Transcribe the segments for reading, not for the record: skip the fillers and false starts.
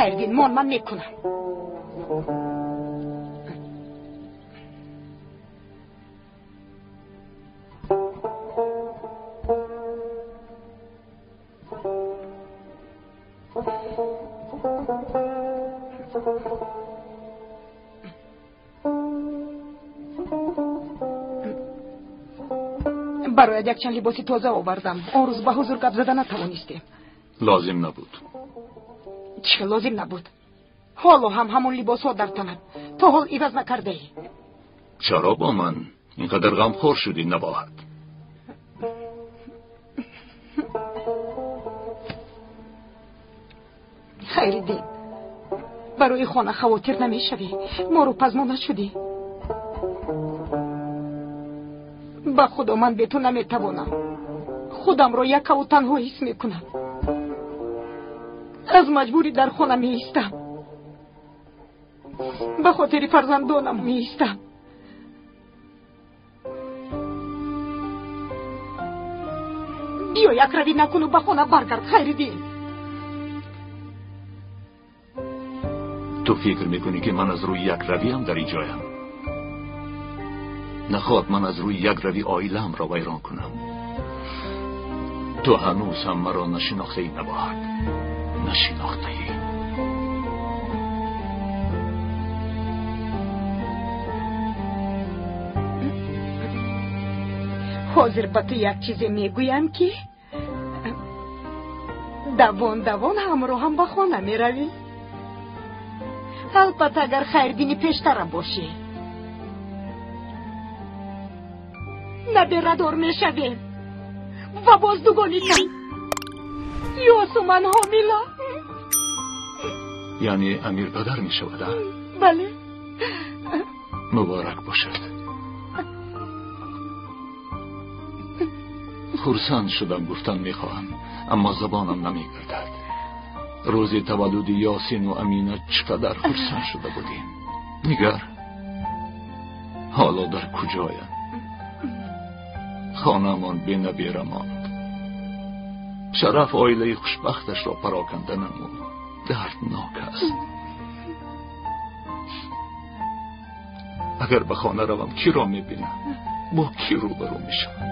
Хайриддин, мон, ман мекунам. Барояд якчанд либоси тоза овардам. Он рӯз ба ҳузур гап зада натавонистем. Лозим набуд. Чӣ лозим набуд? Ҳоло ҳам ҳамон либосҳо дар танат. То ҳол иваз накардаӣ. Чаро бо ман инқадар ғамхор шудӣ, Набоҳат? Хайриддин, барои хона хавотир намешавӣ. Моро пазмон нашудӣ. Ба худо ман бе ту наметавонам. Худамро якаву танҳо ҳис мекунам. Аз маҷбурӣ дар хона меистам. Ба хотири фарзандонам меистам. Биё якравӣ накуну ба хона баргард, Хайриддин. Ту фикр мекунӣ ки ман аз рӯи якравиам дар ин ҷоям? Нахоҳад ман аз рӯи якравӣ оилаамро вайрон кунам. Ту ҳанӯз ҳам маро нашинохтаӣ, Набоҳат, нашинохтаӣ. Ҳозир ба ту як чизе мегӯям ки давон давон ҳамроҳам ба хона меравӣ. Албатта агар Хайриддини пештара бошӣ. Наберадор мешавем ва боз дугоникам. Ёсуман ҳомила. Яъне Амир падар мешавад, а? Бале. Муборак бошад. Хурсанд шудам, гуфтан мехоҳам, аммо забонам намегардад. Рӯзи таваллуди Ёсину Амина чӣ қадар хурсанд шуда будем. Нигар, ҳоло дар куҷоям? Хонамон бенабера монд. Шараф оилаи хушбахташро пароканда намуд. Дарднок аст. Агар ба хона равам, киро мебинам? Бо кӣ рӯбарӯ мешавам?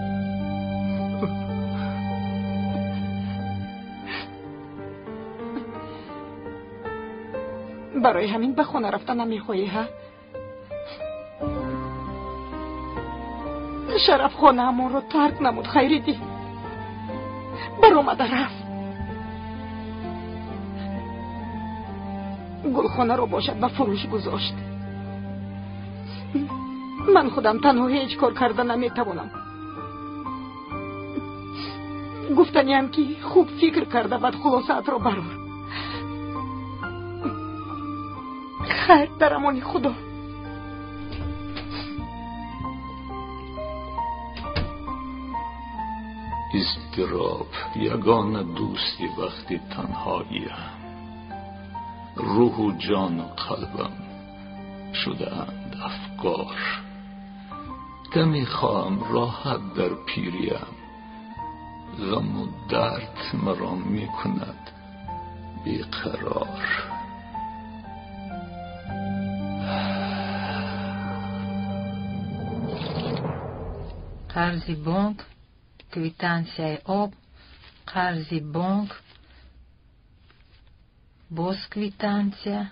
Барои ҳамин ба хона рафта намехоҳӣ, ҳа? Шараф хонаамонро тарк намуд, Хайриддин. Баромада рафт. Гулхонаро бошад ба фурӯш гузошт. Ман худам танҳо ҳеҷ кор карда наметавонам. Гуфтаниам ки хуб фикр карда баъд хулосаатро барор. Хайр, дар амони Худо. Изтироб ягона дӯсти вақти танҳоиям. Рӯҳу ҷону қалбам шудаанд афкор. Каме хоҳам роҳат дар пириям. Ғаму дард маро мекунад беқарор. Қарзи бонк, квитансияи об, қарзи бонк, боз квитансия.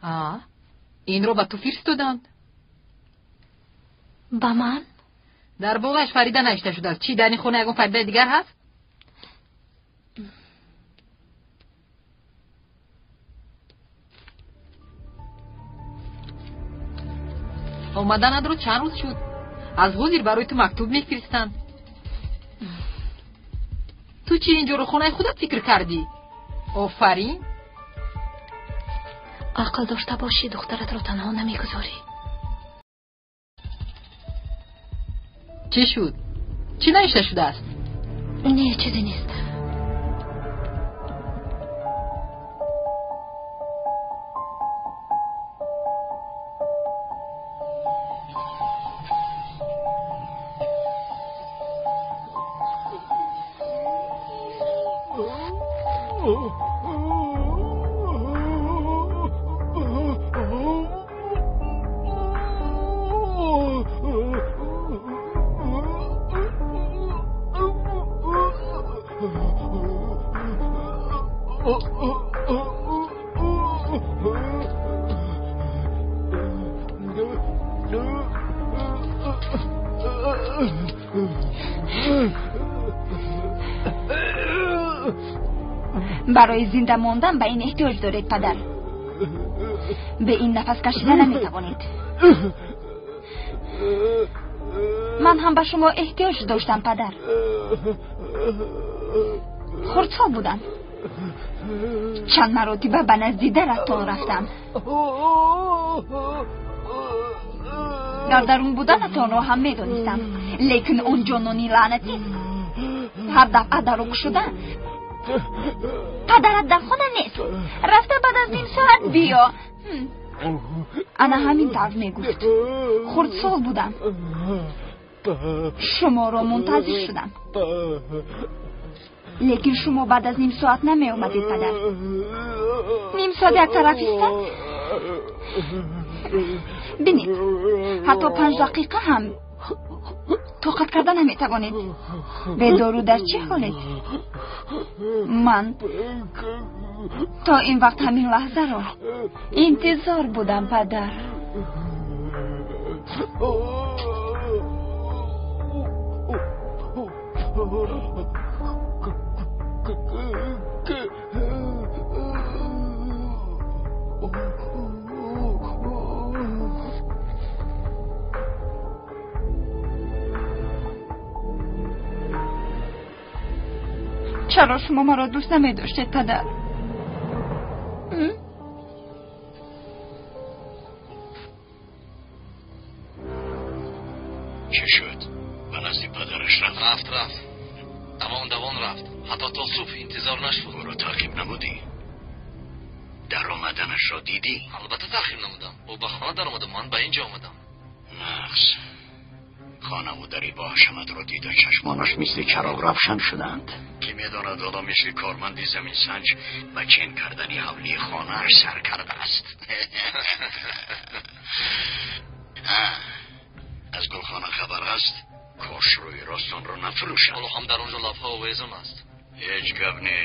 А, инро ба ту фиристоданд? Ба ман? Дар болояш Фарида навишта шудааст. Чӣ, дар ин хона ягон Фаридаи дигар ҳаст? Омаданатро чанд рӯз шуд? Аз ҳозир барои ту мактуб мефиристанд. Ту чӣ инҷоро хонаи худат фикр кардӣ? Офарин! Ақл дошта бошӣ, духтаратро танҳо намегузорӣ. Чӣ шуд? Чӣ навишта шудааст? Не, чизе нест. Барои зинда мондан ба ин эҳтиёҷ доред, падар. Бе ин нафас кашида наметавонед. Ман ҳам ба шумо эҳтиёҷ доштам, падар. Хурдсол будам. Чанд маротиба ба назди даратон рафтам. Дар дарун буданатонро ҳам медонистам, лекин он ҷонони лаънатӣ ҳар дафъа даро кушода, падарат дар хона нест, рафта баъд аз ним соат биё. Ана ҳамин тавр мегуфт. Хурдсол будам. Шуморо мунтазир шудам, лекин шумо баъд аз ним соат намеомадед, падар. Ним соат як тараф истад. Бинед, ҳатто 5 дақиқа ҳам тоқат карда наметавонед. Бедору дар чӣ ҳолед? Ман то ин вақт ҳамин лаҳзаро интизор будам, падар. Чаро шумо маро дӯст намедоштед, падар? Чӣ шуд? Ба назди падараш рафт? Рафт. Давон давон рафт. Ҳатто то субҳ интизор нашуд. Ӯро таъқиб намудӣ? Даромаданашро дидӣ? Албатта таъқиб намудам. Ӯ ба хона даромаду ман ба инҷо омадам. Нағз. Хонаву дари бо ҳашаматро дида чашмонаш мисли чароғ равшан шуданд. Ки медонад ҳоло мисли корманди заминсанҷ ба чен кардани ҳавлии хонааш сар кардааст. Аз гулхона хабар аст? Кош рӯи рост онро нафурӯшад. Ҳоло ҳам дар он ҷо лафҳо овезон аст. Ҳеҷ гап не.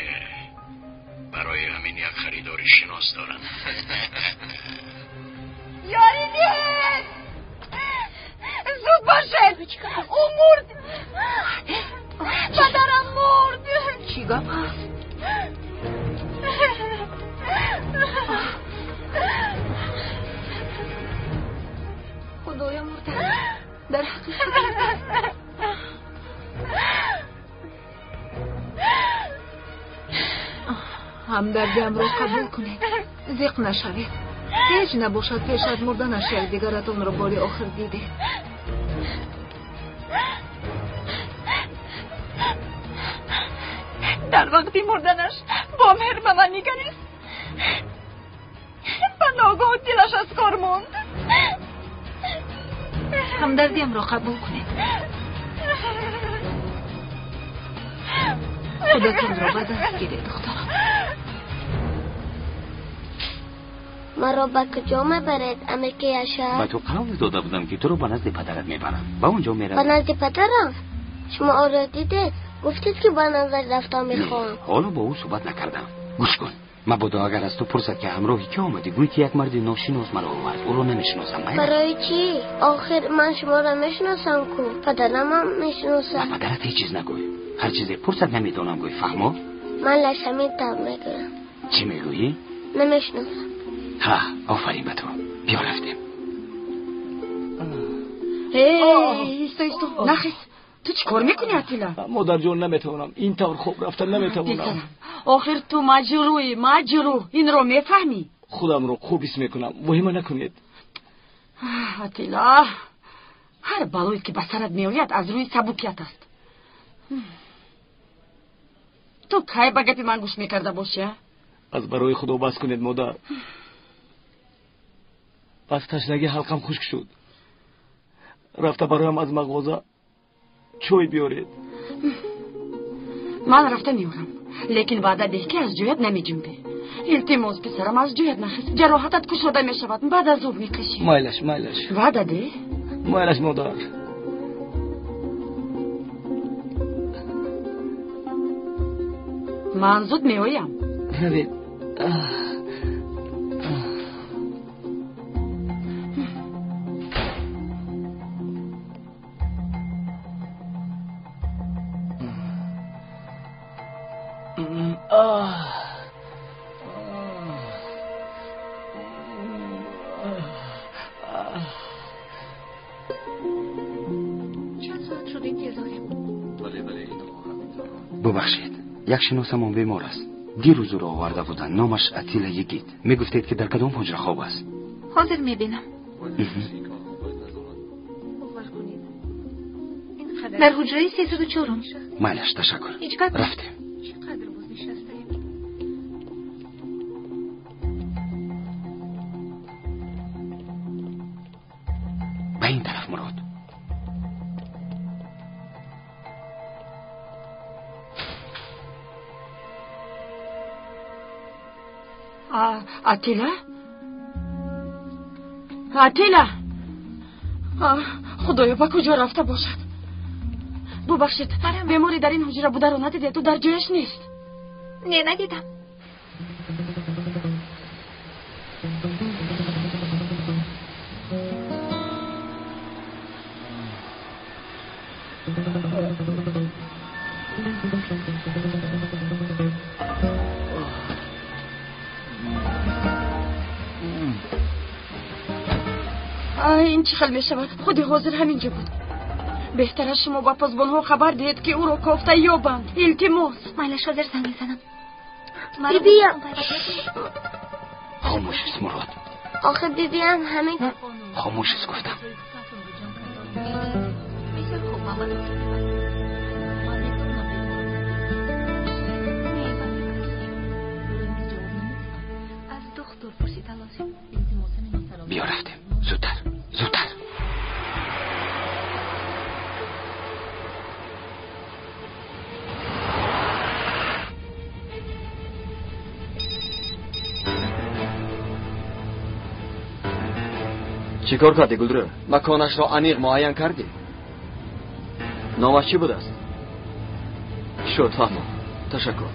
Барои ҳамин як харидори шинос дорам. Ёри диҳед! Зуд бошед! Ӯ мурд! Падарам мурд! Чӣ гап аст? Худоё, мурда дар ҳақиқат. Ҳамдардиамро қабул кунед, зиқ нашавед. Ҳеҷ набошад пеш аз мурданаш якдигаратонро бори охир дидед. Дар вақти мурданаш бо меҳр ба ман нигарист. Ба ногоҳ дилаш аз кор монд. Ҳамдардиамро қабул кунед. Худатонро ба даст гиред, духтарам. Маро ба куҷо мебаред, амаки Яшар? Ба ту қавл дода будам, ки туро ба назди падарат мебарам. Ба он ҷо меравем. Ба назди падарам? Шумо ӯро дидед? Гуфтед, ки ба назар рафтан мехоҳам. Ҳоло бо ӯ суҳбат накардам. Гӯш кун, мабодо агар аз ту пурсад, ки ҳамроҳи кӣ омадӣ, гӯй, ки як марди ношинос маро овард. Ӯро намешиносам. Барои чӣ? Охир ман шуморо мешиносам ку. Падарамам мешиносад. Ба падарат ҳеҷ чиз нагӯй. Ҳар чизе пурсад, намедонам гӯй. Фаҳмо? Ман лашамин тав мегӯям. Чӣ мегӯӣ? Намешиносам. Ҳа, офарин ба ту. Биё рафтем. Исто, исто, нахис. Ту чӣ кор мекунӣ, Атила? Модарҷон, наметавонам. Ин тавр хоб рафта наметавонам. Охир ту маҷрӯӣ, маҷрӯ. Инро мефаҳмӣ? Худамро хуб ҳис мекунам. Воҳима накунед. Атила, ҳар балое ки ба сарат меояд, аз рӯи сабукият аст. Ту кай ба гапи ман гӯш мекарда бошӣ, а? Аз барои Худо бас кунед, модар. Аз ташнагӣ ҳалқам хушк шуд. Рафта бароям аз мағоза чой биёред. Ман рафта меорам, лекин ваъда деҳ, ки аз ҷоят намеҷунбӣ. Илтимос, писарам, аз ҷоят нахез. Ҷароҳатат кушода мешавад, баъд азоб мекашӣ. Майлаш, майлаш. Ваъда деҳ. Майлаш, модар. Ман зуд меоям. Равед. Бубахшед, як шиносамон бемор аст. Дирӯз ӯро оварда буданд. Номаш Атила Йигит. Мегуфтед, ки дар кадом ҳуҷра хоб аст? Ҳозир мебинам. Дар ҳуҷраи 304. Майлаш, ташаккур. Рафтем. Ба ин тараф, Мурод. Атила? Атила! Худоё, ба куҷо рафта бошад? Бубахшед, беморе дар ин ҳуҷра бударо надидед? Ӯ дар ҷояш нест. Не, надидам. Ин чӣ хел мешавад? Худи ҳозир ҳамин ҷо буд. Беҳтар аст шумо ба посбонҳо хабар диҳед, ки ӯро кофта ёбанд. Илтимос. Майлаш, ҳозир занг мезанам. Бибиям. Хомӯш аст, Мурод. Охир бибиям ҳамин. Хомӯш аст, гуфтам. Биё, рафтем. Зудтар, зудтар. Чӣ кор кардӣ, Гулрӯ? Маконашро аниқ муайян кардӣ? Номаш чӣ будааст? Шуд, фаҳмом. Ташаккур.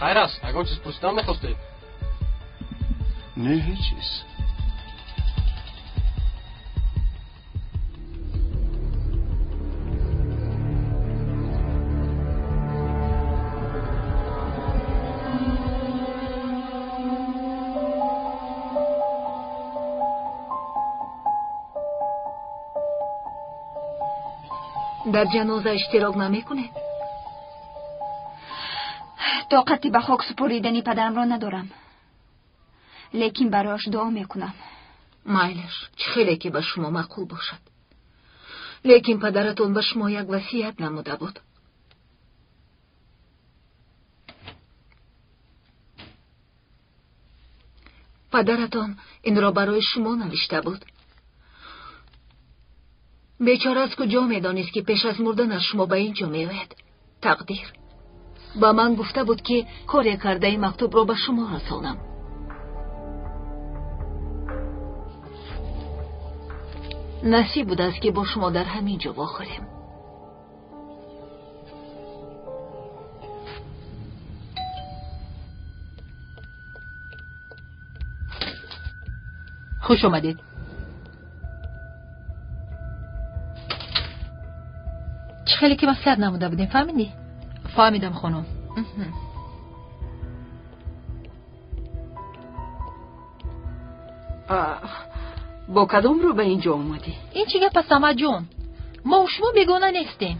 Хайр аст, ягон чиз пурсидан мехостед? Не, ҳеҷ чиз. Дар ҷаноза иштирок намекунед? Тоқати ба хок супоридани падарамро надорам, лекин барояш дуо мекунам. Майлаш, чӣ хеле ки ба шумо маъқул бошад. Лекин падаратон ба шумо як васият намуда буд. Падаратон инро барои шумо навишта буд. Бечора аз куҷо медонист, ки пеш аз мурданаш шумо ба ин ҷо меояд? Тақдир ба ман гуфта буд, ки коре кардаи мактубро ба шумо расонам. Насиб будааст, ки бо шумо дар ҳамин ҷо вохӯрем. Хуш омадед. Чӣ хеле ки маслиҳат намуда будем, фаҳмидӣ? Фаҳмидам, хонум. Бо кадом рӯ ба ин ҷо омадӣ? Ин чӣ гап аст, амаҷон? Мо шумо бегона нестем.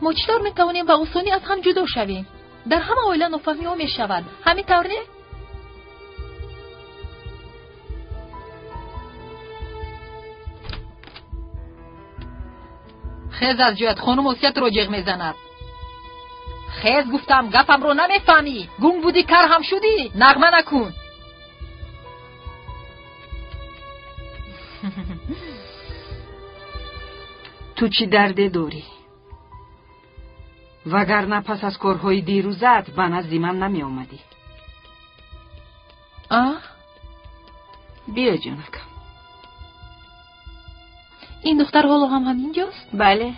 Мо чӣ тавр метавонем ба осонӣ аз ҳам ҷудо шавем? Дар ҳама оила нофаҳмиҳо мешавад. Ҳамин тавр не? Хез аз ҷоят, хонум Осия туро ҷеғ мезанад. Хез гуфтам, гапамро намефаҳмӣ. Гунг будӣ, кар ҳам шудӣ. Нағма накун. Ту чӣ дарде дорӣ? Вагарна пас аз корҳои дирӯзаат ба назди ман намеомадӣ. Биё, ҷонакам. Ин духтар ҳоло ҳам ҳамин ҷост? Бале.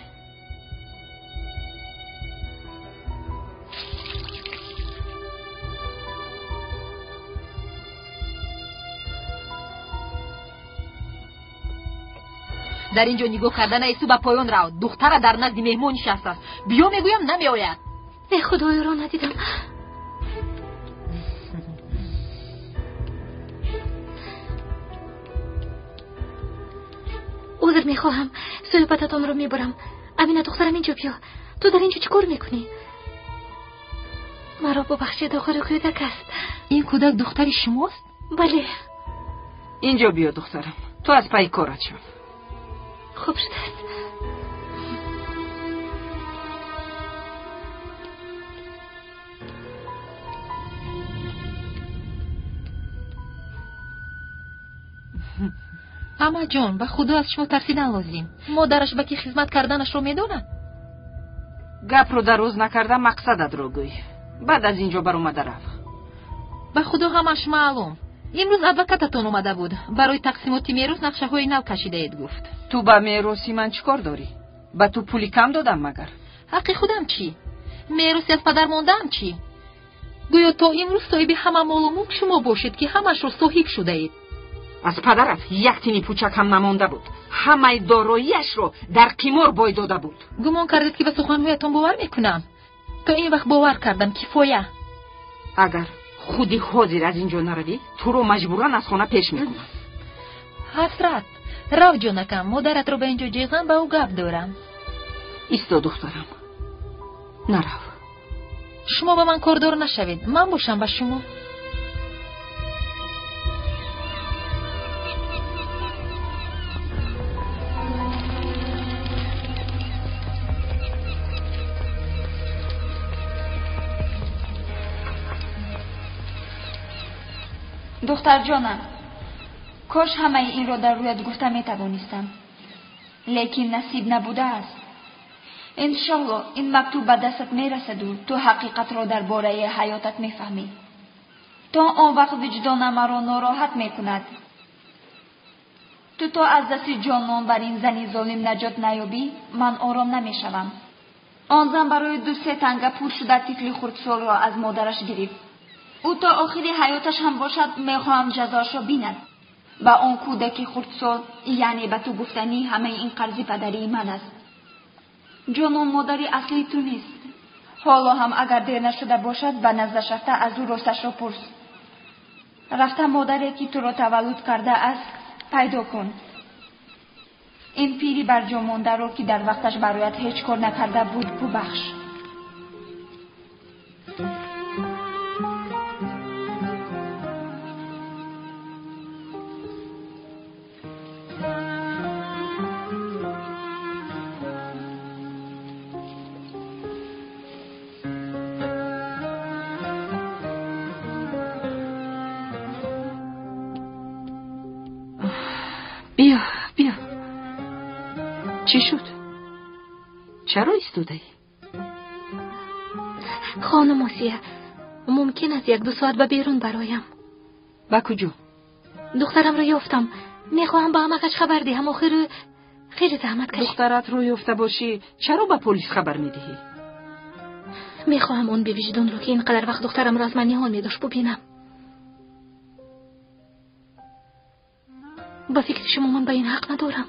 Дар ин ҷо нигоҳ карда наисту ба поён рав. Духтара дар назди меҳмон нишастааст. Биё мегӯям, намеояд. Э, худоёро надидам. Узр мехоҳам, суҳбататонро мебарам. Амина духтарам, инҷо биё. Ту дар инҷо чӣ кор мекунӣ? Маро бубахшед, охири кӯдак аст. Ин кӯдак духтари шумост? Бале. Инҷо биё, духтарам. Ту аз пайи корат шав. Хуб шудааст. Амаҷон, ба худо аз шумо тарсидан лозим. Модараш ба ки хизмат карданашро медонад? Гапро дароз накарда мақсадатро гӯй. Баъд аз ин ҷо баромада рав. Ба худо ҳамаш маълум. Имрӯз адвокататон омада буд. Барои тақсимоти мерос нақшаҳои нав кашидаед, гуфт. Ту ба мероси ман чӣ кор дорӣ? Ба ту пули кам додам магар? Ҳаққи худам чӣ? Мероси аз падар мондаам чӣ? Гӯё то имрӯз соҳиби ҳама молу мулк шумо бошед, ки ҳамашро соҳиб шудаед. Аз падарат як тини пучак ҳам намонда буд. Ҳамаи дороиашро дар қимор бой дода буд. Гумон кардед, ки ба суханҳоятон бовар мекунам? То ин вақт бовар кардам, кифоя. Агар худи ҳозир аз ин ҷо наравӣ, туро маҷбуран аз хона пеш мекунам. Ҳасрат, рав ҷонакам, модаратро ба ин ҷо ҷеғам, ба ӯ гап дорам. Исто, духтарам, нарав. Шумо ба ман кордор нашавед, ман бошам ба шумо. Духтарҷонам, кош ҳамаи инро дар рӯят гуфта метавонистам, лекин насиб набудааст. Иншолло ин мактуб ба дастат мерасаду ту ҳақиқатро дар бораи ҳаётат мефаҳмӣ. То он вақт виҷдонам маро нороҳат мекунад. Ту то аз дасти ҷонон бар ин зани золим наҷот наёбӣ, ман ором намешавам. Он зан барои ду-се танга пур шуда тифли хурдсолро аз модараш гирифт. Ӯ то охири ҳаёташ ҳам бошад, мехоҳам ҷазоашро бинад. Ба он кӯдаки хурдсол, яъне ба ту гуфтанӣ, ҳамаи ин қарзи падарии ман аст. Ҷонон модари аслии ту нест. Ҳоло ҳам агар дер нашуда бошад, ба наздаш рафта аз ӯ росташро пурс. Рафта модаре ки туро таваллуд кардааст пайдо кун. Ин пири барҷомондаро, ки дар вақташ бароят ҳеҷ кор накарда буд, бубахш. Биё, биё. Чӣ шуд? Чаро истодаӣ? Хонум Осия, мумкин аст як-ду соат ба берун бароям. Ба куҷо? Духтарамро ёфтам. Мехоҳам ба амакаш хабар диҳам. Охир хеле заҳмат кашид. Духтаратро ёфта бошӣ, чаро ба полис хабар медиҳӣ? Мехоҳам он бевиҷдонро, ки ин қадар вақт духтарамро аз ман ниҳон медошт, бубинам. Ба фикри шумо ман ба ин ҳақ надорам.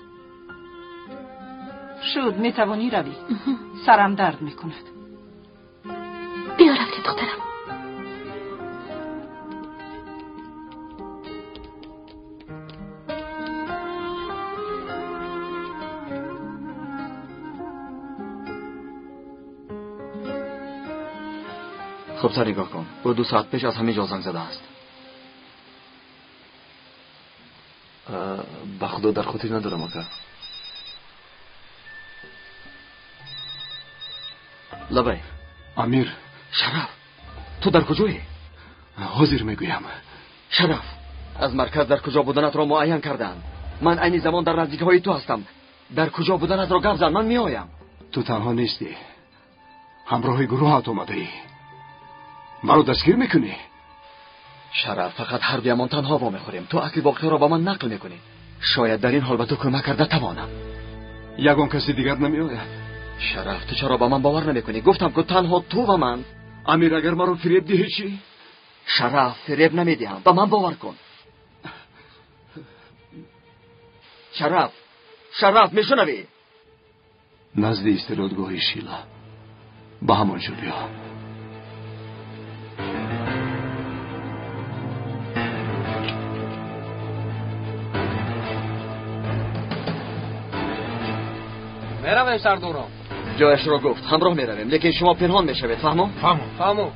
Шуд, метавонӣ равӣ. Сарам дард мекунад. Биё рафтем, духтарам. Хубтар нигоҳ кун. Ӯ 2 соат пеш аз ҳамин ҷо занг задааст. Ба худо дар хотир надорам, ака. Лабай. Амир. Шараф, ту дар куҷоӣ? Ҳозир мегӯям. Шараф, аз марказ дар куҷо буданатро муайян кардаанд. Ман айни замон дар наздикиҳои ту ҳастам. Дар куҷо буданатро гап зан, ман меоям. Ту танҳо нестӣ. Ҳамроҳи гурӯҳат омадаӣ. Маро дастгир мекунӣ? Шараф, фақат ҳар дуямон танҳо вомехӯрем. Ту асли воқеаро ба ман нақл мекунӣ. Шояд дар ин ҳол ба ту кӯмак карда тавонам. Ягон каси дигар намеояд. Шараф, ту чаро ба ман бовар намекунӣ? Гуфтам ку танҳо ту ва ман. Амир, агар маро фиреб диҳӣ чӣ? Шараф, фиреб намедиҳам. Ба ман бовар кун. Шараф, Шараф, мешунавӣ? Назди истиродгоҳи Шила. Ба ҳамон ҷо биё. Меравем, сардорам. Ҷояшро гуфт. Ҳамроҳ меравем, лекин шумо пинҳон мешавед, фаҳмо? Фаҳмо. Фаҳмо.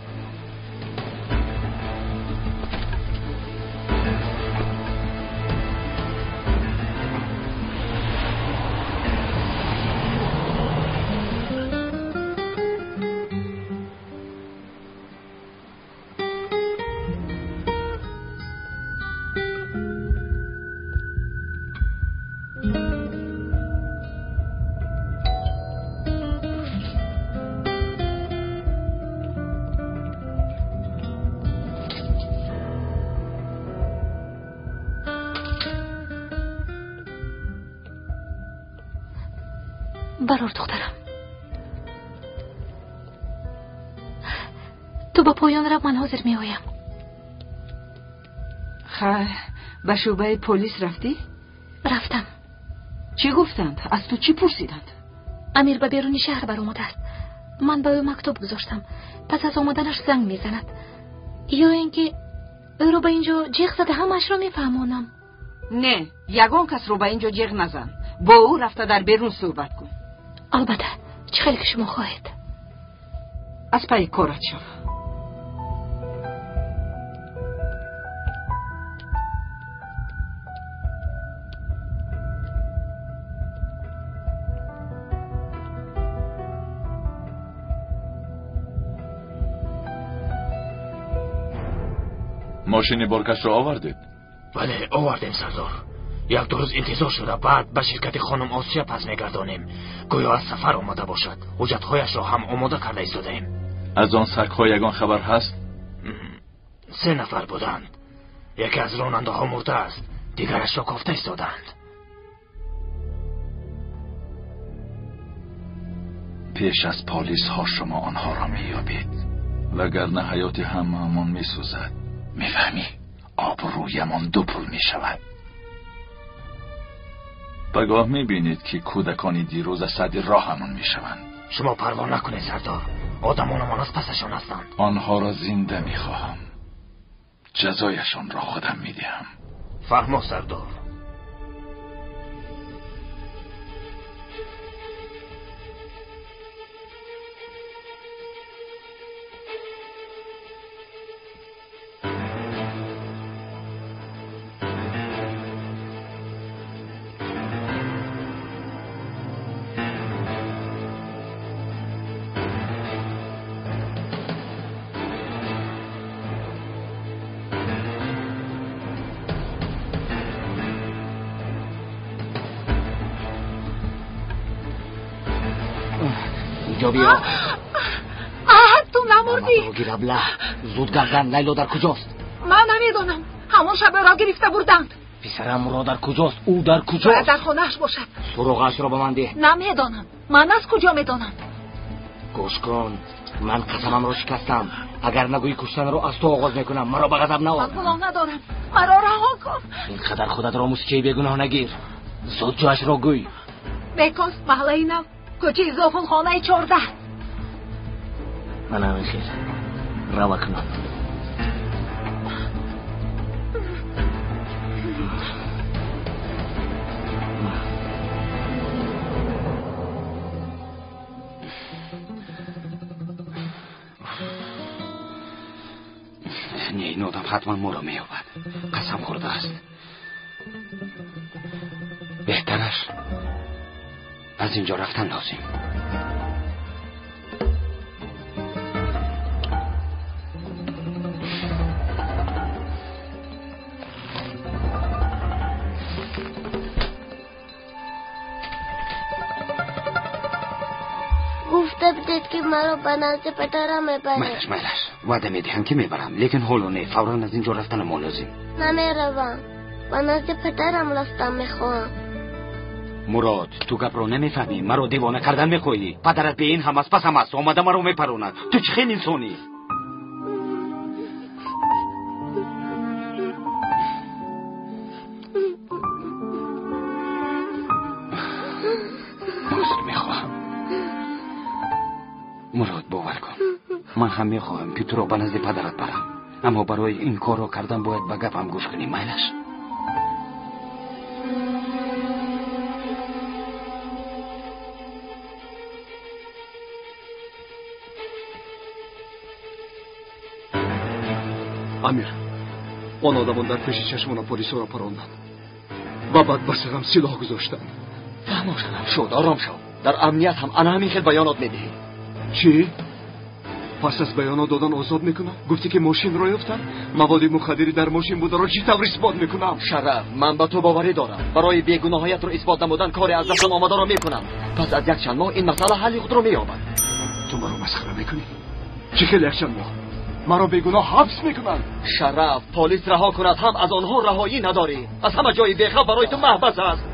Барор духтарам, ту ба поён рав, ман ҳозир меоям. Хайр, ба шӯъбаи полис рафтӣ? Рафтам. Чӣ гуфтанд? Аз ту чӣ пурсиданд? Амир ба беруни шаҳр баромадааст. Ман ба ӯ мактуб гузоштам. Пас аз омаданаш занг мезанад. Ё ин ки ӯро ба ин ҷо ҷеғ зада ҳамаашро мефаҳмонам. Не, ягон касро ба ин ҷо ҷеғ назан. Бо ӯ рафта дар берун суҳбат кун. Албатта, чӣ хеле ки шумо хоҳед. Аз пайи корат шав. Мошини боркашро овардед? Бале, овардем, сардор. Як-ду рӯз интизор шуда, баъд ба ширкати хонум Осия пас мегардонем. Гӯё аз сафар омада бошад. Ҳуҷҷатҳояшро ҳам омода карда истодаем. Аз он сагҳо ягон хабар ҳаст? 3 нафар буданд. Яке аз ронандаҳо мурдааст, дигарашро кофта истодаанд. Пеш аз полисҳо шумо онҳоро меёбед, вагарна ҳаёти ҳамаамон месӯзад. Мефаҳмӣ? Обрӯямон ду пул мешавад. Пагоҳ мебинед, ки кӯдакони дирӯз аз сади роҳамон мешаванд. Шумо парво накунед, сардор. Одамонамон аз пасашон ҳастанд. Онҳоро зинда мехоҳам. Ҷазояшонро худам медиҳам. Фаҳмо, сардор. Ту намурдӣ? Гир абла, зуд гардан. Лайло дар куҷост? Ман намедонам. Ҳамон шаб ӯро гирифта бурданд. Писарам Мурод дар куҷост? Ӯ дар куҷост? Бояд дар хонааш бошад. Суроғаашро ба ман деҳ. Намедонам. Ман аз куҷо медонам? Гӯш кун, ман қасамамро шикастам. Агар нагӯӣ куштанро аз ту оғоз мекунам. Маро ба ғазаб наор. Ман гуноҳ надорам. Маро раҳо кун. Ин қадар худатро мусчаи бегуноҳ нагир. Зуд ҷояшро гӯй. Бекос, маҳаллаи нав, кӯчаи Зофулхонаи 14. Ман ҳамин хел. Рава кунам. Ин одам ҳатман моро меёбад. Қасам хӯрдааст. Беҳтараш аз инҷо рафтан лозим. Гуфта будед, ки маро ба назди падарам мебаред. Майлаш, майлаш, ваъда медиҳам, ки мебарам, лекин ҳоло не, фавран аз инҷо рафтанамон лозим. Намеравам, ба назди падарам рафтан мехоҳам. Мурод, ту гапро намефаҳмӣ, маро девона кардан мехоҳӣ. Падарат бе ин ҳам аст, пас ҳам аст, омада маро мепаронад. Ту чӣ хел инсонӣ? Узр мехоҳам. Мурод, бовар кун, ман ҳам мехоҳам, ки туро ба назди падарат барам, аммо барои ин корро кардан бояд ба гапам гӯш кунӣ. Майлаш? Амир, он одамон дар пеши чашмона полисҳоро паронданд ва баъд ба сарам силоҳ гузоштанд. Фаҳмо шавам. Шуд, ором шав. Дар амният ҳам ана ҳамин хел баёнот медиҳӣ. Чӣ? Пас аз баёнот додан озод мекунам? Гуфтӣ, ки мошинро ёфтам? Маводи мухаддирӣ дар мошин бударо чӣ тавр исбот мекунам? Шараф, ман ба ту боварӣ дорам. Барои бегуноҳиятро исбот намудан коре аз дастам омадаро мекунам. Пас аз якчанд моҳ ин масъала ҳалли худро меёбад. Ту маро масхара мекунӣ? Чӣ хел якчанд моҳ? Маро бегуноҳ ҳабс мекунанд. Шараф, полис раҳо кунад ҳам аз онҳо раҳоӣ надорӣ. Аз ҳама ҷои бехавф барои ту маҳбас аст.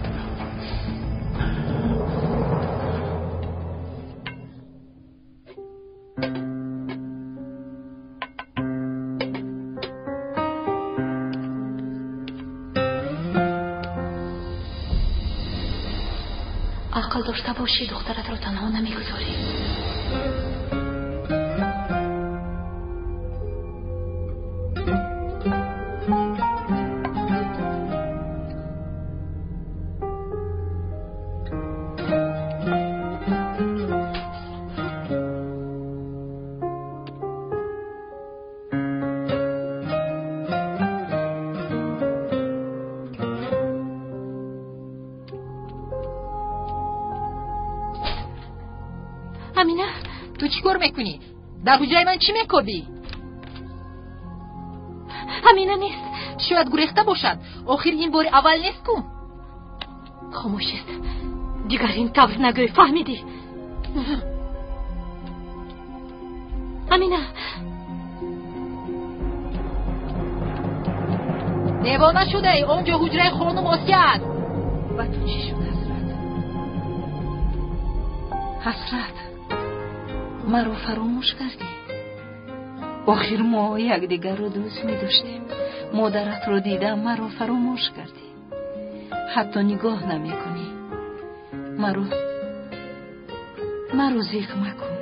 Ақл дошта бошӣ, духтаратро танҳо намегузорӣ. Амина, ту чӣ кор мекунӣ? Дар ҳуҷраи ман чӣ мекобӣ? Амина нест. Шояд гурехта бошад. Охир ин бори аввал нест ку. Хомӯш аст. Дигар ин тавр нагӯй, фаҳмидӣ? Амина. Девона шудаӣ, он ҷо ҳуҷраи хонум Осия аст. Ба ту чӣ шуд, Ҳасрат? Ҳасрат, маро фаромӯш кардӣ? Охир мо якдигарро дӯст медоштем. Модаратро дидам, маро фаромӯш кардӣ. Ҳатто нигоҳ намекунӣ. Маро зиқ макун.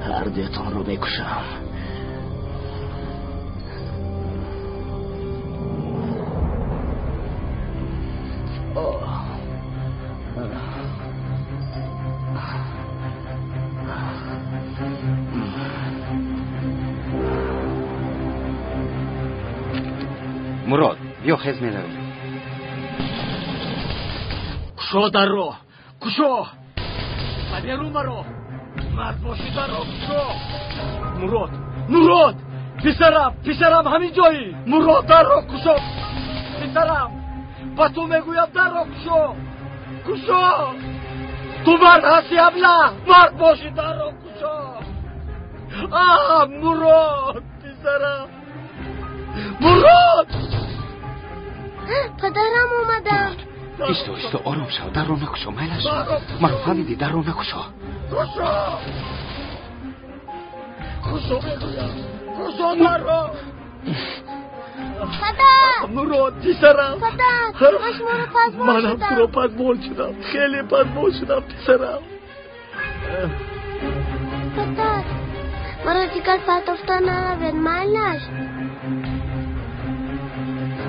Ҳардуятонро мекушам. Мурод, биё, хез меравем. Кушо дарро, кушо! Ба берун маро! Мард бошӣ, дарро кушо! Мурод, Мурод! Писарам, писарам, ҳамин ҷоӣ! Мурод, дарро кушо! Писарам, ба ту мегӯям, дарро кушо! Кушо! Ту мард ҳастӣ, абла! Мард бошӣ, дарро кушо! А, Мурод, писарам! Мурод! Падарам омаданд. Исто, исто, ором шав, дарро накушо, майлаш. Маро фаҳмидӣ, дарро накушо. Кушо! Кушо мегӯям! Кушо дарро! Падар! Мурод, писарам! Падар, ман шуморо пазмон Манам шудам. туро пазмон шудам. Хеле пазмон шудам, писарам. Падар, Маро дигар партофта наравед, майлаш.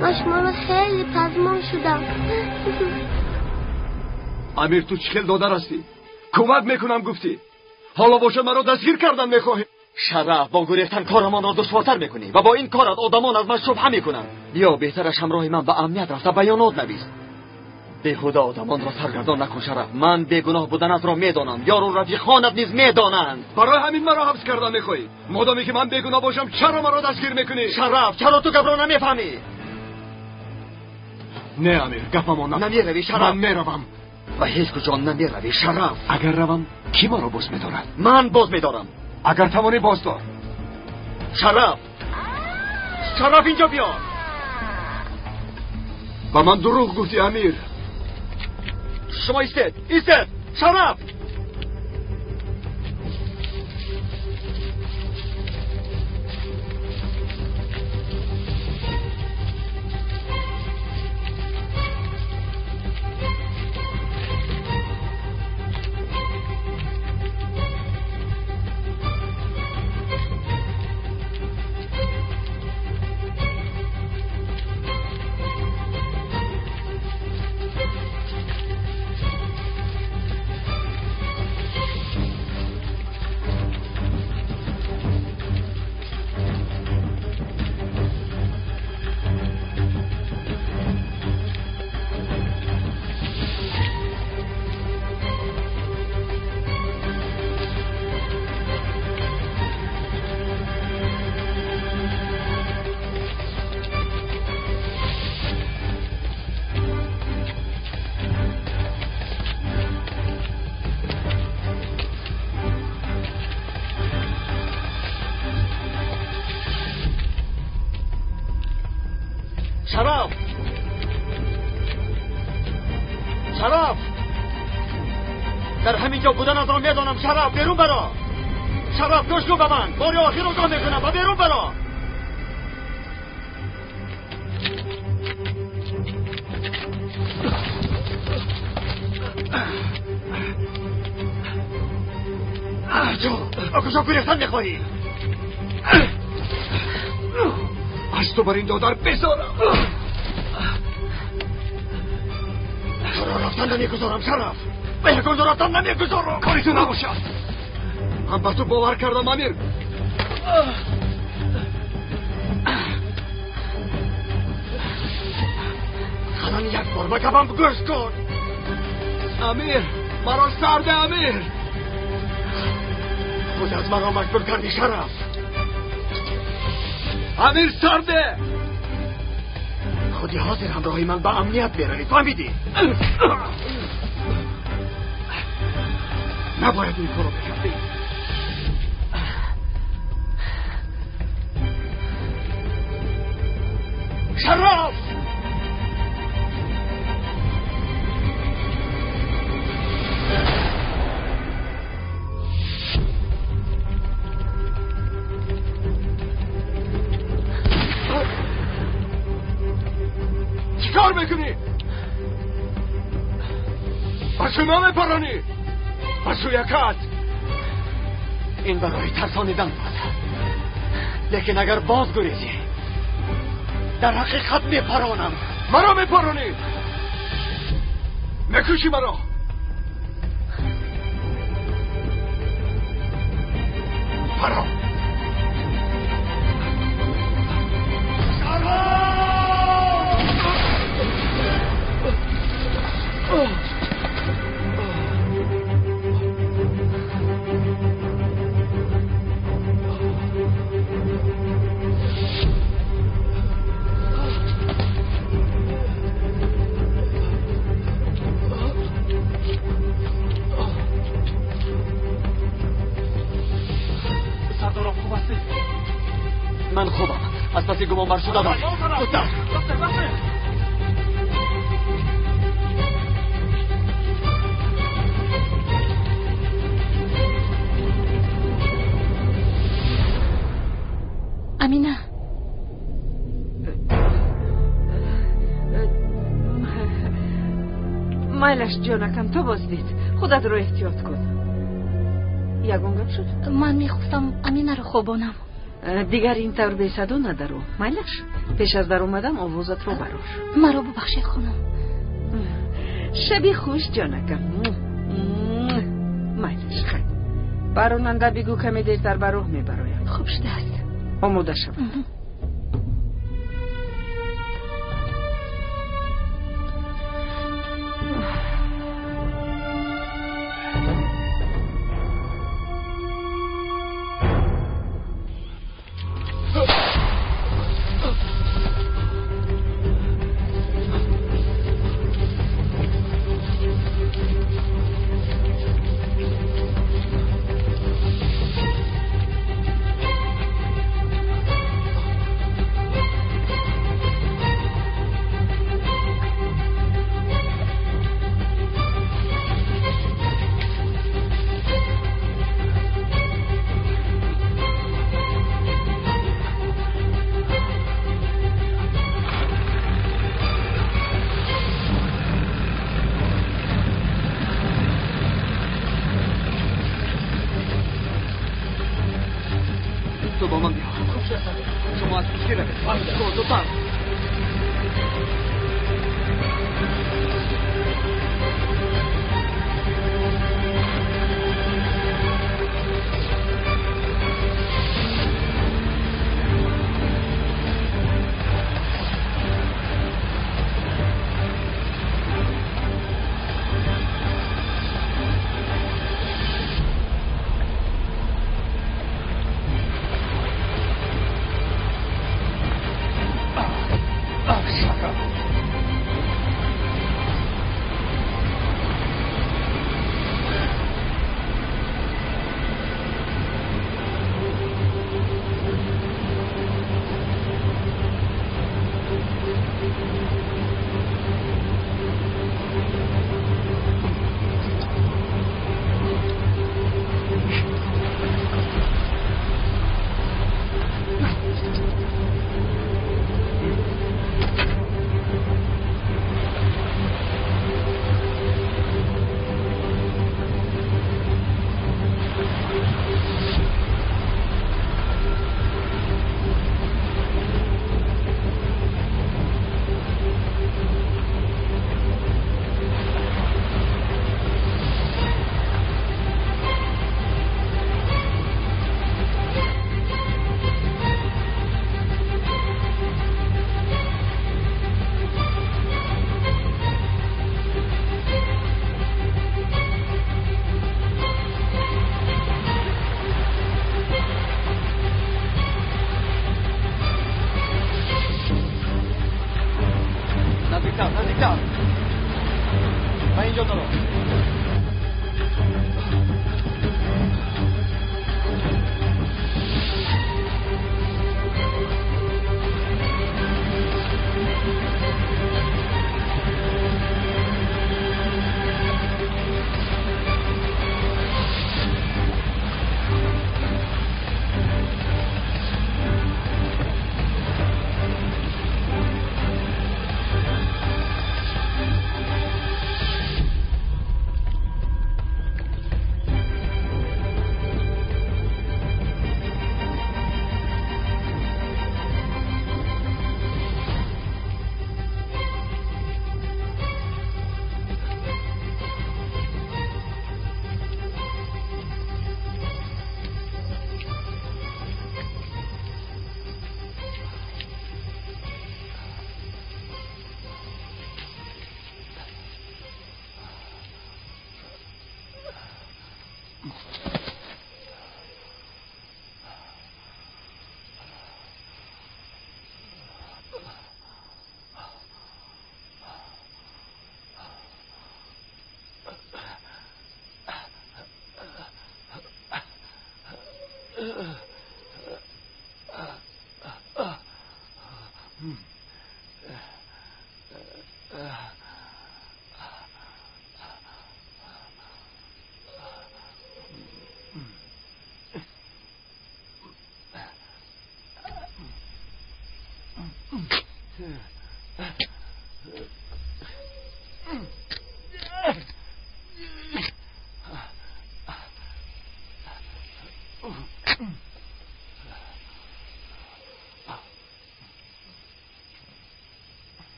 Ман шуморо хеле пазмон шудам. Амир, ту чӣ хел додар ҳастӣ? Кӯмак мекунам гуфтӣ. Ҳоло бошад маро дастгир кардан мехоҳӣ. Шараф, бо гурехтан корамонро душвортар мекунӣ ва бо ин корат одамон аз ман шубҳа мекунанд. Биё, беҳтараш ҳамроҳи ман ба амният рафта баёнот навис. Беҳуда одамонро саргардон накун, Шараф. Ман бегуноҳ буданатро медонам. Ёру рафиқонат низ медонанд. Барои ҳамин маро ҳабс кардан мехоҳӣ. Модоме ки ман бегуноҳ бошам, чаро маро дастгир мекунӣ? Шараф, чаро ту гапро намефаҳмӣ? Не, Амир, гапамон намеравӣ, Шараф. Ман меравам. Ва ҳеҷ куҷо намеравӣ, Шараф. Агар равам, кӣ маро боз медорад? Ман боз медорам. Агар тавонӣ боздор. Шараф! Шараф, инҷо биё. Ба ман дурӯғ гуфтӣ, Амир. Шумо истед, истед! Шараф! Шараф! Шараф! Дар ҳамин ҷо буданатро медонам, Шараф, берун баро! Шараф, гӯш кун ба ман! Бори охир огоҳ мекунам ва берун баро! Куҷо гурехтан мехоҳӣ? Аз ту бар ин додар безорам. Туро рафтан намегузорам, Шараф. Ба ягон ҷо рафтан намегузорам. Кори ту набошад. Ман ба ту бовар кардам, Амир. Халан як бор ба гапам гӯш кун. Амир, маро сарде, Амир. Худ аз маро маҷбур кардӣ, Шараф. Амир, сарде! Худи ҳозир ҳамроҳи ман ба амният меравӣ, фаҳмидӣ? Набояд ин корро мекардӣ. Шараф! چیکار میکنی؟ با شما میپرانی؟ با سوی کت. این برای ترسانیدن بود، لیکن اگر باز گریزی در حقیقت میپرانم. مرا میپرانی، میکشی مرا. پران. من خوبم، از پس گمان بر شدم. زودتر. Амина, майлаш ҷонакам, ту боз дид, худатро эҳтиёт кун. Ягон гап шуд? Ман мехостам Аминаро хобонам. Дигар ин тавр бесадо надаро. Майлаш, пеш аз даромадан овозатро барор. Маро бубахшед, хонум. Шаби хуш, ҷонакам. Майлаш, хайр. Ба ронанда бигӯ каме дертар ба роҳ мебароям. Хуб шудааст. Омода шавад.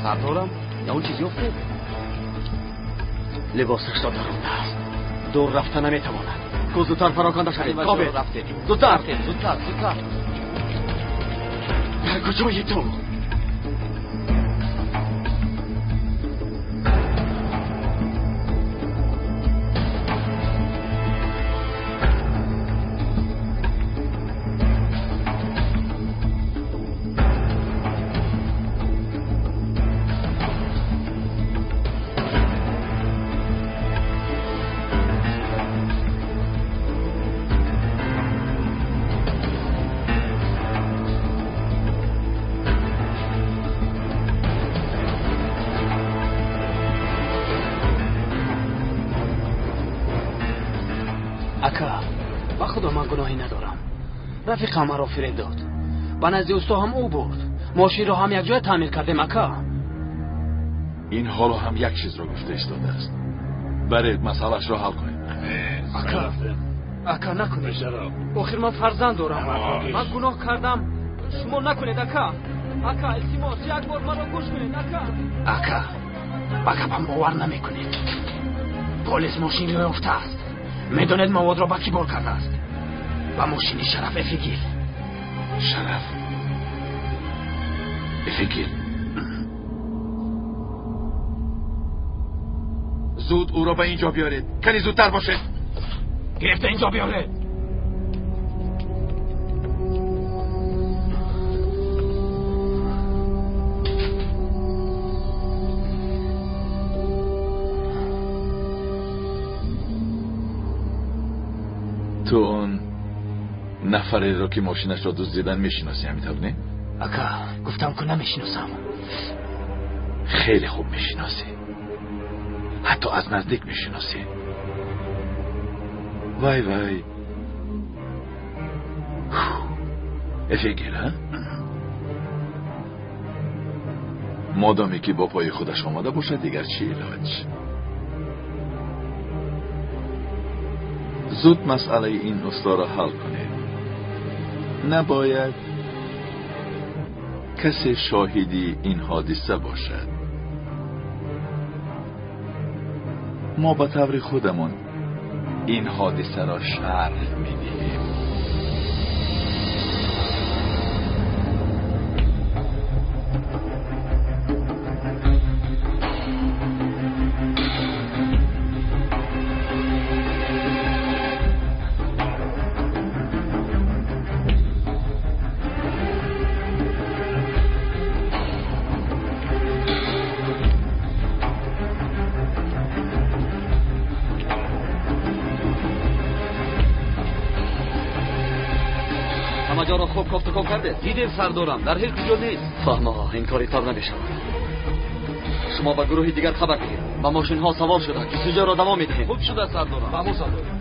سردارم یا اون چیزی افتاد؟ لباسش را درانده است، دور رفته نمیتواند. کو زودتر پراکنده شوید. کابه زودتر زودتر زودتر. در کجایی تو؟ رفیقم مرا فریب داد، به نزد اوستا هم او برد، ماشین را هم یک جای تعمیر کردیم. اکا این حالا هم یک چیز را گفته ایستاده است. برید مسئلهش را حل کنید. اکا اکا نکنید، آخر من فرزند دارم، من گناه کردم، شما نکنید. اکا اکا التماس یک بار مرا گوش کنید. اکا اکا به گپم باور نمیکنید. پلیس ماشین را یافته است. میدانید مواد را به کی بار کرده است؟ با ماشین شرف افیگیل. شرف افیگیل. زود او را به اینجا بیارید. کمی زودتر باشید. گرفته اینجا بیارید. تو اون نفری را که ماشینش را دزدیدن میشناسی، همینطور نه؟ اکا گفتم که نمیشناسم. خیلی خوب میشناسی، حتی از نزدیک میشناسی. وای وای، افیگیر ها؟ مادامی که با پای خودش آمده باشه دیگر چی علاج؟ زود مسئله این استا را حل کنید. نباید کسی شاهدی این حادثه باشد. ما به طور خودمون این حادثه را شرح میدهیم. دیدیم سردارم در هیچ کجا نیست. فهمه این کاری تر نمیشود. شما به گروه دیگر خبر دهید. با ماشین ها سوار شده جستجو را دوام میدهیم. خوب شده سردارم. فهمو سردارم.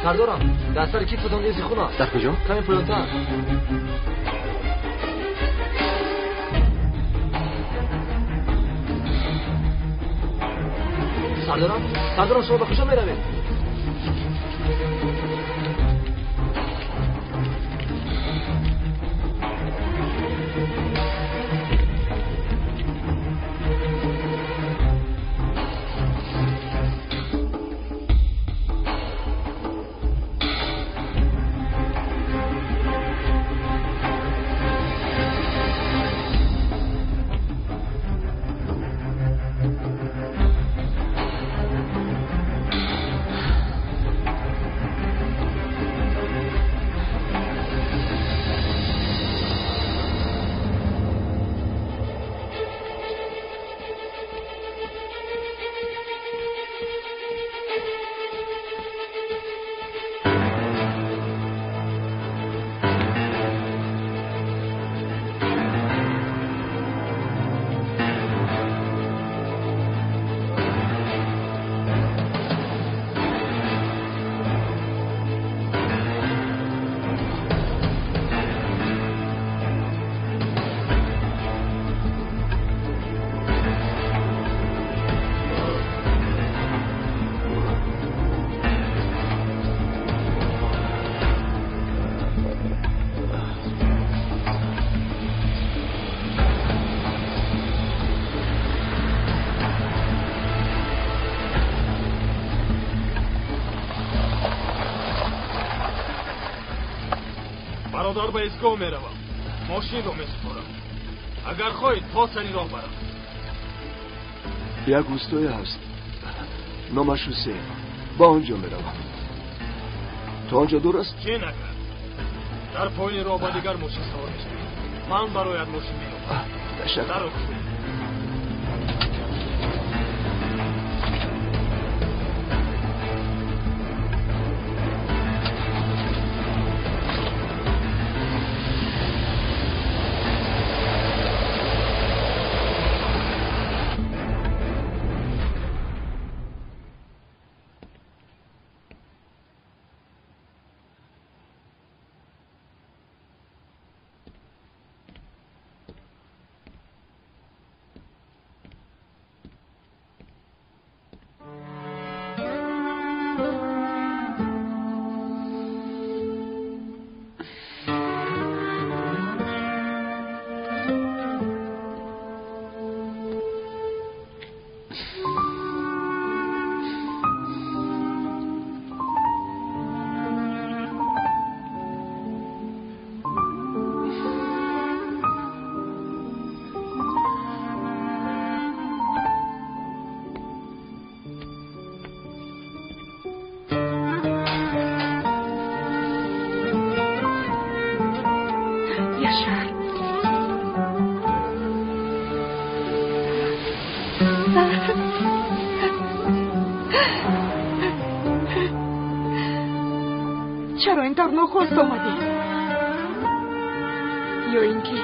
سردارم در سر کیفتون ایزی خون است. در کجا؟ کمی پایین‌تر. Сардорам, сардорам, шумо ба куҷо меравед? Бародар, ба истгоҳ меравам, мошинро месупорам. Агар хоҳед, то сари роҳ барам. Як устое ҳаст, номаш Ҳусейн, ба он ҷо меравам. То он ҷо дур аст? Чӣ накард, дар поёни роҳ ба дигар мошин савор мешавӣ. Ман барояд мошин меёбам. Ташаккур. Даро кушоед. Чаро ин тавр нохост омадӣ? Ё ин ки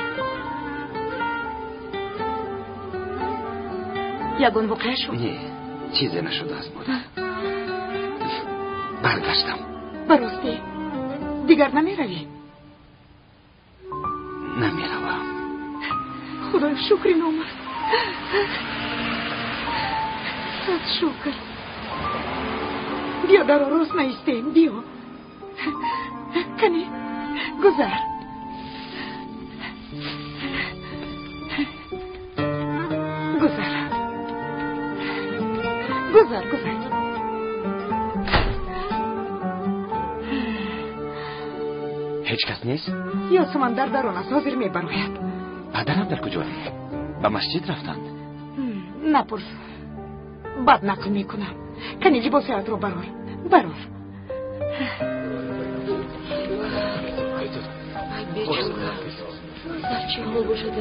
ягон воқеа шуд? Не, чизе нашудааст, модар. Баргаштам. Ба ростӣ дигар намеравӣ? Намеравам. Худоё, шукри номат. Сад шукр. Биё, даро рост наистем, биё. Кани, гузар. Гузар. Гузар, гузар. Ҳеҷ кас нест? Ёсуман дар дарун аст, ҳозир мебарояд. Падарам дар куҷоянд? Ба масҷид рафтанд? Напурс. Бад нақл мекунам. Кани либосаятро барор. Барор. Дар чӣ ҳол бошад?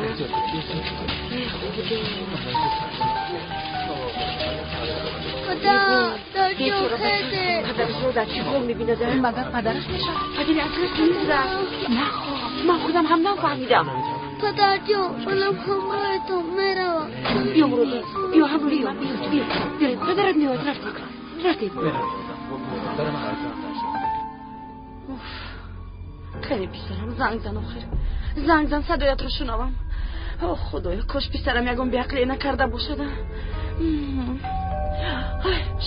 Падарашро дар чӣ ҳол мебинад? Магар падараш мешавад? Падари аслаш нест. Нахо, ман худам ҳам нафаҳмидам. Падарҷон, манам ҳамроҳатон меравам. Биё, Мурод, биё, ҳамроҳи ман биё, биё. Биё, падарат меояд, рафтем. Рафтем. Кани писарам, занг зан охир. Занг зан, садоятро шунавам. О, Худоё, кош писарам ягон беақлие накарда бошад.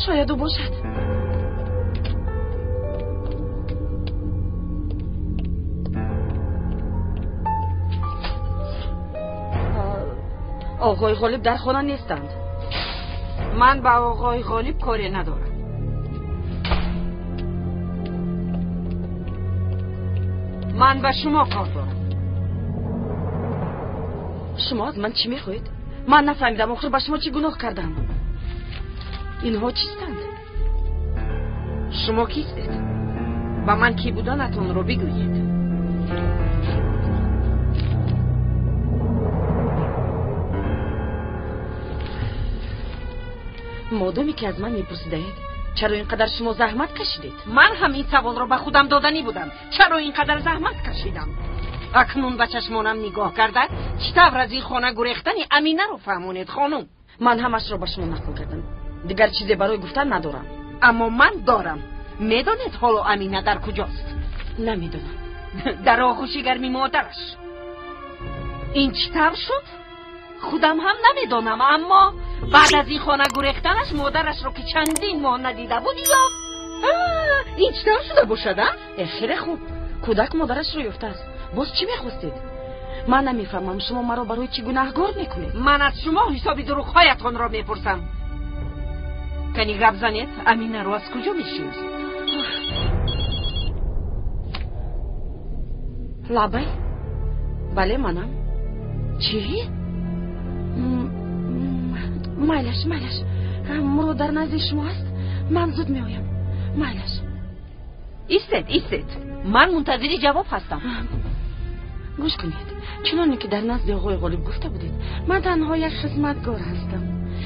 Шояд ӯ бошад. Оғои Ғолиб дар хона нестанд. Ман ба оғои Ғолиб коре надорам. Ман ба шумо кор дорам. Шумо аз ман чӣ мехоҳед? Ман нафаҳмидам охир ба шумо чӣ гуноҳ кардам. Инҳо чистанд? Шумо кистед? Ба ман кӣ буданатонро бигӯед. Модоме ки аз ман мепурсидаед, чаро ин қадар шумо заҳмат кашидед? Ман ҳам ин саволро ба худам доданӣ будам. Чаро ин қадар заҳмат кашидам? Акнун ба чашмонам нигоҳ карда, чӣ тавр аз ин хона гурехтани Аминаро фаҳмонед, хонум? Ман ҳамашро ба шумо нақл кардам. Дигар чизе барои гуфтан надорам. Аммо ман дорам. Медонед ҳоло Амина дар куҷост? Намедонам. Дар оғӯши гарми модараш. Ин чӣ тавр шуд? Худам ҳам намедонам, аммо баъд аз ин хона гурехтанаш модарашро ки чандин моҳ надида буд ёфт. Ин чӣ тавр шуда бошад, а? Хеле хуб. Кӯдак модарашро ёфтааст. Боз чӣ мехостед? Ман намефаҳмам шумо маро барои чӣ гунаҳгор мекунед? Ман аз шумо ҳисоби дурӯғҳоятонро мепурсам. Кани гап занед, Аминаро аз куҷо мешиносед? Лабай? Бале, манам. Чӣ? Майлаш, майлаш. Мурод дар назди шумо аст? Ман зуд меоям. Майлаш. Истед, истед. Ман мунтазири ҷавоб ҳастам. Гӯш кунед. Чуноне ки дар назди оғои Ғолиб гуфта будед, ман танҳо як хизматгор ҳастам.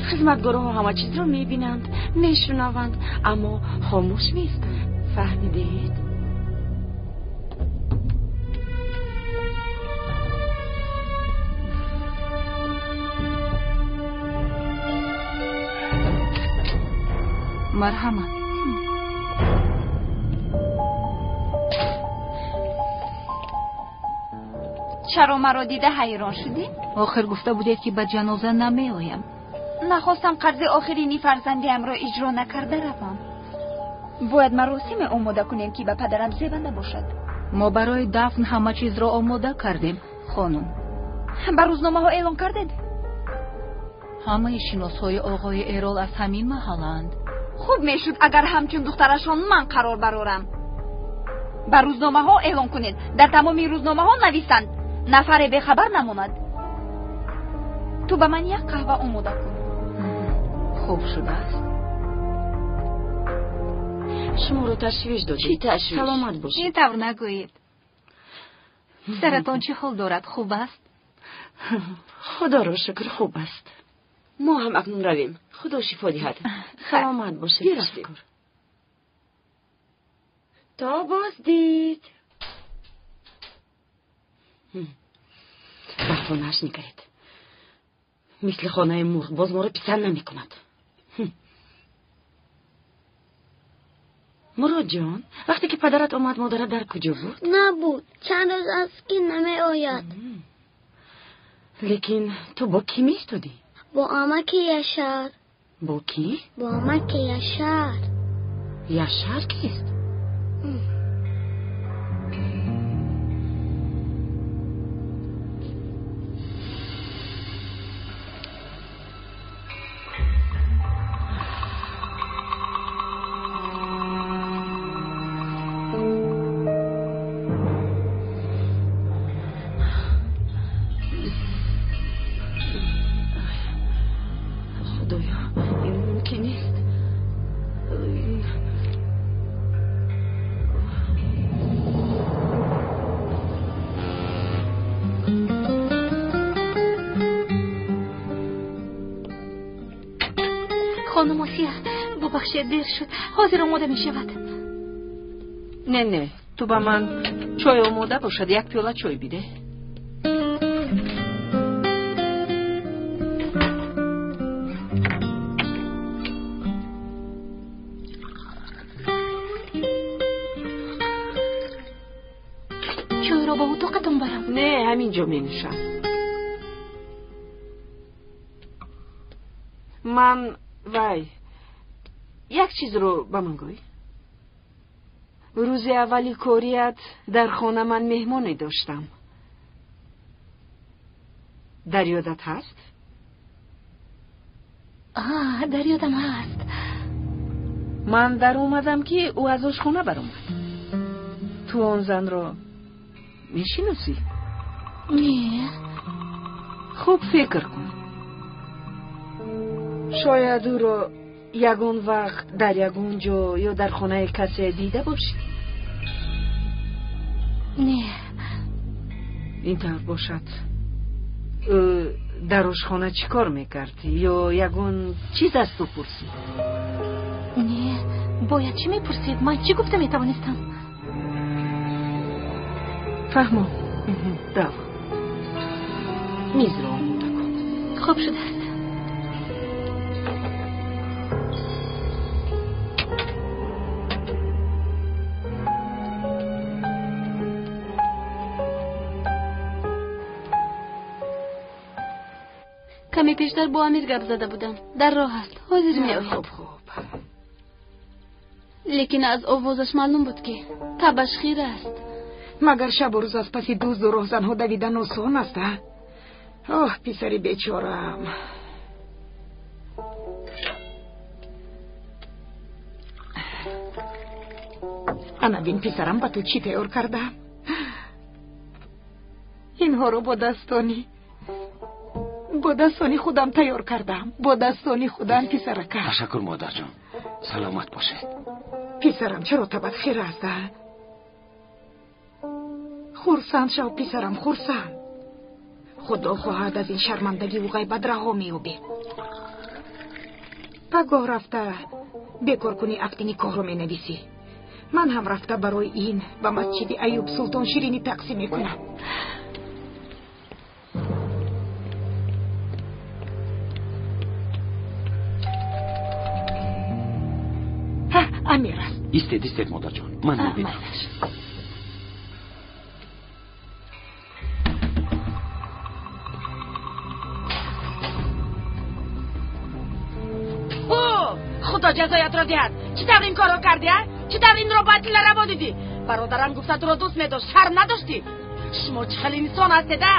Хизматгорҳо ҳама чизро мебинанд, мешунаванд, аммо хомӯш меистанд. Фаҳмидед? Марҳамат. Чаро маро дида ҳайрон шудӣ? Охир гуфта будед ки ба ҷаноза намеоям. Нахостам қарзи охирини фарзандиамро иҷро накарда равам. Бояд маросиме омода кунем ки ба падарам зебанда бошад. Мо барои дафн ҳама чизро омода кардем, хонум. Ба рӯзномаҳо эълон кардед? Ҳамаи шиносҳои оғои Эрол аз ҳамин маҳаллаанд. Хуб мешуд агар ҳамчун духтарашон ман қарор барорам. Ба рӯзномаҳо эълон кунед, дар тамоми рӯзномаҳо нависанд, нафаре бехабар намонад. Ту ба ман як қаҳва омода кун. Хуб шудааст. Шуморо ташвиш додем. Чӣ ташвиш? Саломат бошед. Ин тавр нагӯед. Саратон чӣ ҳол дорад? Хуб аст? Худоро шукр, хуб аст. Мо ҳам акнун равем. Худо шифо диҳад. Саломат бошед. Бирафтем. То боздид. Ба хонааш нигаред. Мисли хонаи мурғ боз моро писанд намекунад. Муродҷон, вақте ки падарат омад, модарат дар куҷо буд? Набуд. Чанд рӯз аст ки намеояд. Лекин ту бо кӣ меистодӣ? Бо амаки Яшар. Бо кӣ? Бо амаки Яшар. Яшар кист? Хонум Осия, бубахшед, дер шуд. Ҳозир омода мешавад. Не, не, ту ба ман чой омода бошад, як пиёла чой бидеҳ. Чойро ба утоқатон барам? Не, ҳамин ҷо менӯшам. Ман вай, Як чизро ба ман гӯй. Рӯзи аввали корият дар хона ман меҳмоне доштам. Дар ёдат ҳаст? Дар ёдам ҳаст. Ман даромадам, ки ӯ аз ошхона баромад. Ту он занро мешиносӣ? Не. Хуб фикр кун. Шояд ӯро ягон вақт дар ягон ҷо ё дар хонаи касе дида бошӣ? Не. Ин тавр бошад, ӯ дар ошхона чӣ кор мекард ё ягон чиз аз ту пурсид? Не, бояд чӣ мепурсид? Ман чӣ гуфта метавонистам? Фаҳмо, рав, мизро омода кун. Хуб шудааст. Каме пештар бо Амир гап зада будам. Дар роҳ аст, ҳозир меояд. Хуб, хуб. Лекин аз овозаш маълум буд, ки табаш хира аст. Магар шабу рӯз аз паси дузду роҳзанҳо давидан осон аст, а? Оҳ, писари бечораам. Ана бин, писарам, ба ту чӣ тайёр кардаам. Инҳоро бо дастони худам тайёр кардам, бо дастони худам, писарака. Ташаккур, модарҷон, саломат бошед. Писарам, чаро табат хира аст, а? Хурсанд шав, писарам, хурсанд. Худо хоҳад, аз ин шармандагиву ғайбат раҳо меёбӣ. Пагоҳ рафта бекоркунии акди никоҳро менависӣ. Ман ҳам рафта барои ин ба масҷиди Аюб Султон ширинӣ тақсим мекунам. Амир аст. Истед, истед, модарҷон, ман мебинам. Худо ҷазоятро диҳад! Чӣ тавр ин корро кардӣ, а? Чӣ тавр инро ба Атила раво дидӣ? Бародарам гуфта, туро дӯст медошт. Шарм надоштӣ? Шумо чӣ хел инсон ҳастед, а?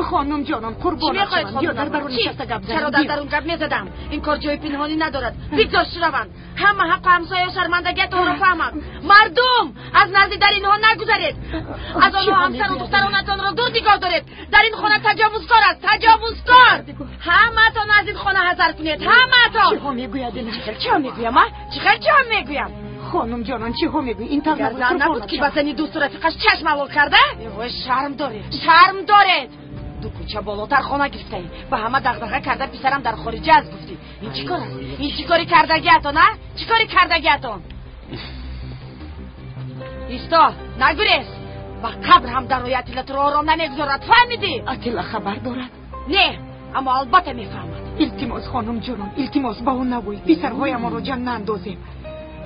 Хонум ҷонон, қурбон. Чӣ мехоҳед, хонум? Дар дарун нишаста гап. Чаро дар дарун гап мезадам? Ин кор ҷои пинҳонӣ надорад. Бигзор шунаванд ҳама, ҳаққу ҳамсоя шармандагиятонро фаҳманд. Мардум, аз назди дар инҳо нагузаред, аз онҳо ҳамсару духтаронатонро дур нигоҳ доред. Дар ин хона таҷовузкор аст, таҷовузкор! Ҳамаатон аз ин хона ҳазар кунед, ҳамаатон! Чиҳо мегӯяд ин? Чӣ хел чиҳо мегӯям, а? Чӣ хел чиҳо мегӯям? Хонум ҷонон, чиҳо мегӯӣ? Ин тавр Зан набуд, ки ба зани дӯсту рафиқаш чашм ҳалол карда? Вой, шарм доред, шарм доред! Ду кӯча болотар хона гирифтаӣ, ба ҳама дағдаға карда, писарам дар хориҷа аст гуфтӣ. Ин чӣ кор аст? Ин чӣ кори кардагиатон, а? Чӣ кори кардагиатон? Исто, нагурез! Ба қабр ҳам дарои, Атила туро ором намегузорад, фаҳмидӣ? Атила хабар дорад? Не, аммо албатта мефаҳмад. Илтимос, хонум ҷонон, илтимос, ба ӯ нагӯй. Писарҳоямонро ҷанг наандозем.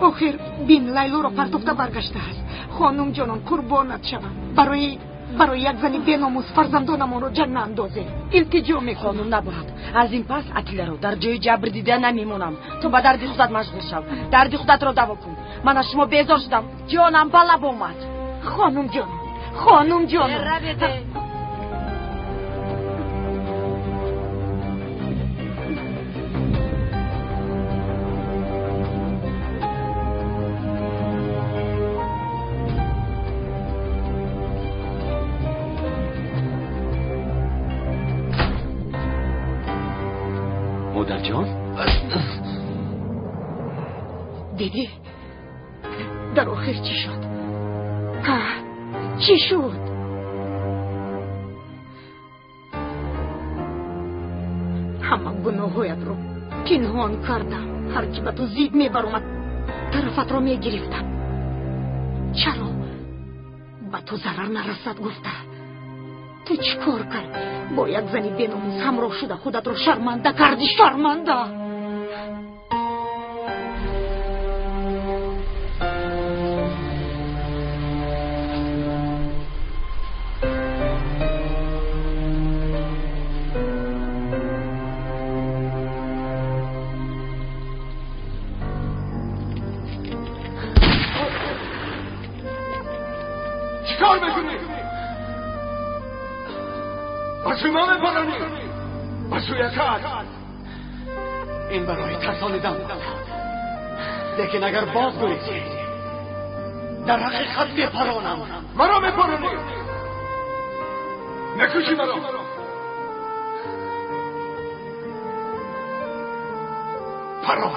Охир бин, Лайлоро партофта баргаштааст. Хонум ҷонон, қурбонат шавам, барои як зани беномус фарзандонамонро ҷанг наандозем, илтиҷо мекунам. Хонум, набояд. Аз ин пас Атиларо дар ҷои ҷабр дида намемонам. Ту ба дарди худат машғул шав, дарди худатро даво кун. Ман аз шумо безор шудам, ҷонам ба лаб омад. Хонум ҷонон, хонум ҷонон. Раведе. Модарҷон. Дидӣ, дар охир чӣ шуд? Ҳа, чӣ шуд? Ҳама гуноҳҳоятро пинҳон кардам. Ҳар ки ба ту зид мебаромад, тарафатро мегирифтам. Чаро? Ба ту зарар нарасад гуфта. Ту чӣ кор кардӣ? Бо як зани беномус ҳамроҳ шуда, худатро шарманда кардӣ, шарманда! сӯи ман мепаронӣ, ба сӯи акаат. Ин барои тарсонидан буд, лекин агар боз гурезӣ, дар ҳақиқат мепаронам. Маро мепаронӣ, мекушӣ маро. Парон.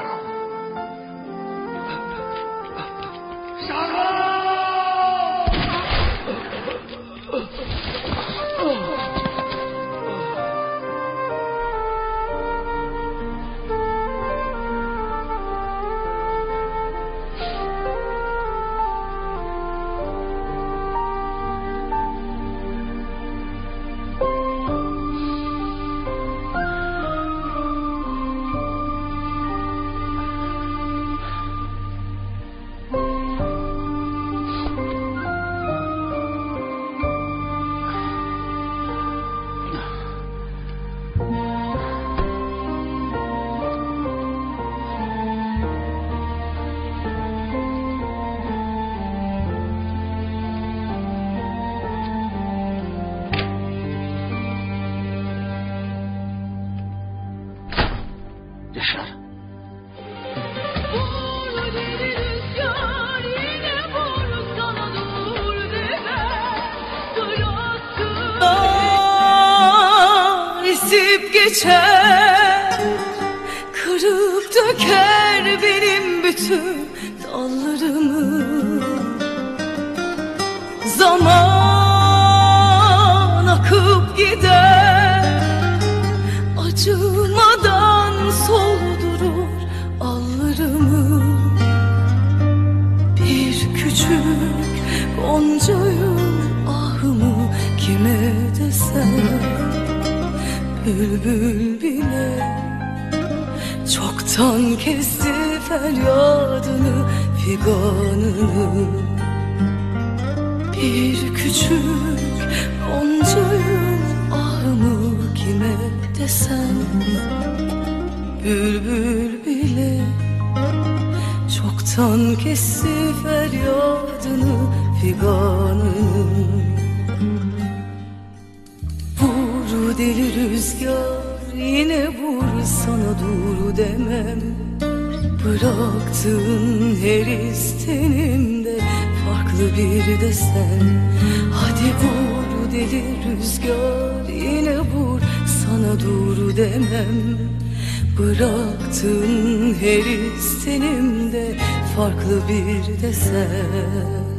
Geçer, kırıp döker benim bütün dallarımı. Zaman akıp gider, acımadan soldurur allarımı. Bir küçük goncayı ahımı kime desem, bülbül bile çoktan kesti feryadını, figanını. Bir küçük goncayım ahımı kime desem, bülbül bile çoktan kesti feryadını, figanını. Deli rüzgar yine vur, sana dur demem. Bıraktığın her istenimde farklı bir desen. Hadi vur deli rüzgar yine vur, sana dur demem. Bıraktığın her istenimde farklı bir desen.